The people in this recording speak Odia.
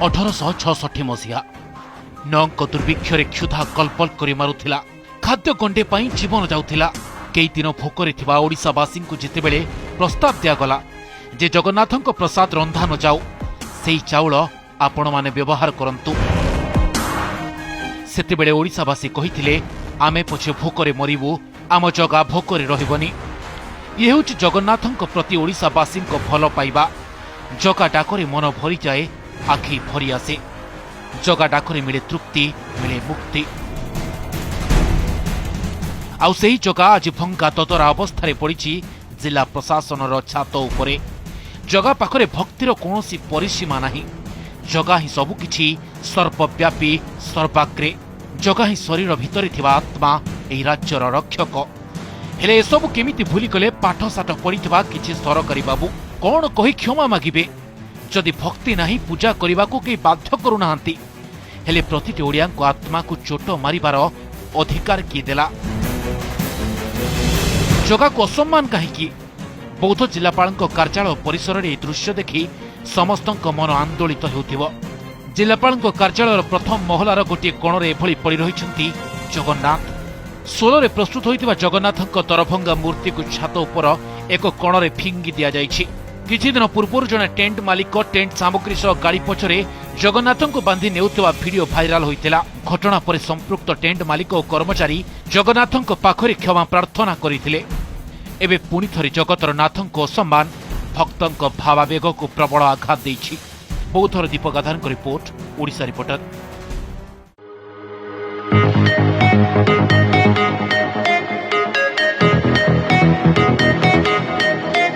1866 ମସିହା। ନଅଙ୍କ ଦୁର୍ଭିକ୍ଷରେ କ୍ଷୁଧା କଲବଲ କରି ମାରୁଥିଲା। ଖାଦ୍ୟ ଗଣ୍ଡେ ପାଇଁ ଜୀବନ ଯାଉଥିଲା। କେଇଦିନ ଭୋକରେ ଥିବା ଓଡ଼ିଶାବାସୀଙ୍କୁ ଯେତେବେଳେ ପ୍ରସ୍ତାବ ଦିଆଗଲା ଯେ ଜଗନ୍ନାଥଙ୍କ ପ୍ରସାଦ ରନ୍ଧା ନ ଯାଉ, ସେଇ ଚାଉଳ ଆପଣମାନେ ବ୍ୟବହାର କରନ୍ତୁ, ସେତେବେଳେ ଓଡ଼ିଶାବାସୀ କହିଥିଲେ, ଆମେ ପଛେ ଭୋକରେ ମରିବୁ, ଆମ ଜଗା ଭୋକରେ ରହିବନି। ଇଏ ହେଉଛି ଜଗନ୍ନାଥଙ୍କ ପ୍ରତି ଓଡ଼ିଶାବାସୀଙ୍କ ଭଲ ପାଇବା। ଜଗା ଡାକରେ ମନ ଭରିଯାଏ, ଆଖି ଭରି ଆସେ। ଜଗା ଡାକରେ ମିଳେ ତୃପ୍ତି, ମିଳେ ମୁକ୍ତି। ଆଉ ସେହି ଜଗା ଆଜି ଭଙ୍ଗା ଦଦରା ଅବସ୍ଥାରେ ପଡ଼ିଛି ଜିଲ୍ଲା ପ୍ରଶାସନର ଛାତ ଉପରେ। ଜଗା ପାଖରେ ଭକ୍ତିର କୌଣସି ପରିସୀମା ନାହିଁ। ଜଗା ହିଁ ସବୁକିଛି, ସର୍ବବ୍ୟାପୀ, ସର୍ବାଗ୍ରେ। ଜଗା ହିଁ ଶରୀର ଭିତରେ ଥିବା ଆତ୍ମା, ଏହି ରାଜ୍ୟର ରକ୍ଷକ। ହେଲେ ଏସବୁ କେମିତି ଭୁଲିଗଲେ ପାଠଶାଠ ପଢ଼ିଥିବା କିଛି ସରକାରୀ ବାବୁ? କ'ଣ କହି କ୍ଷମା ମାଗିବେ? ଯଦି ଭକ୍ତି ନାହିଁ, ପୂଜା କରିବାକୁ କେହି ବାଧ୍ୟ କରୁନାହାନ୍ତି। ହେଲେ ପ୍ରତିଟି ଓଡ଼ିଆଙ୍କ ଆତ୍ମାକୁ ଚୋଟ ମାରିବାର ଅଧିକାର କିଏ ଦେଲା? ଜଗାକୁ ଅସମ୍ମାନ କାହିଁକି? ବୌଦ୍ଧ ଜିଲ୍ଲାପାଳଙ୍କ କାର୍ଯ୍ୟାଳୟ ପରିସରରେ ଏହି ଦୃଶ୍ୟ ଦେଖି ସମସ୍ତଙ୍କ ମନ ଆନ୍ଦୋଳିତ ହେଉଥିବ। ଜିଲ୍ଲାପାଳଙ୍କ କାର୍ଯ୍ୟାଳୟର ପ୍ରଥମ ମହଲାର ଗୋଟିଏ କୋଣରେ ଏଭଳି ପଡ଼ି ରହିଛନ୍ତି ଜଗନ୍ନାଥ। ସୋଲରେ ପ୍ରସ୍ତୁତ ହୋଇଥିବା ଜଗନ୍ନାଥଙ୍କ ଦରଭଙ୍ଗା ମୂର୍ତ୍ତିକୁ ଛାତ ଉପର ଏକ କୋଣରେ ଫିଙ୍ଗି ଦିଆଯାଇଛି। କିଛିଦିନ ପୂର୍ବରୁ ଜଣେ ଟେଣ୍ଟ ମାଲିକ ଟେଣ୍ଟ ସାମଗ୍ରୀ ସହ ଗାଡ଼ି ପଛରେ ଜଗନ୍ନାଥଙ୍କୁ ବାନ୍ଧି ନେଉଥିବା ଭିଡିଓ ଭାଇରାଲ ହୋଇଥିଲା। ଘଟଣା ପରେ ସମ୍ପୃକ୍ତ ଟେଣ୍ଟ ମାଲିକ ଓ କର୍ମଚାରୀ ଜଗନ୍ନାଥଙ୍କ ପାଖରେ କ୍ଷମା ପ୍ରାର୍ଥନା କରିଥିଲେ। ଏବେ ପୁଣି ଥରେ ଜଗତର ନାଥଙ୍କୁ ଅସମ୍ମାନ ଭକ୍ତଙ୍କ ଭାବାବେଗକୁ ପ୍ରବଳ ଆଘାତ ଦେଇଛି। ବୌଦ୍ଧର ଦୀପକ ଗାଧାରଙ୍କ ରିପୋର୍ଟ, ଓଡ଼ିଶା ରିପୋର୍ଟର।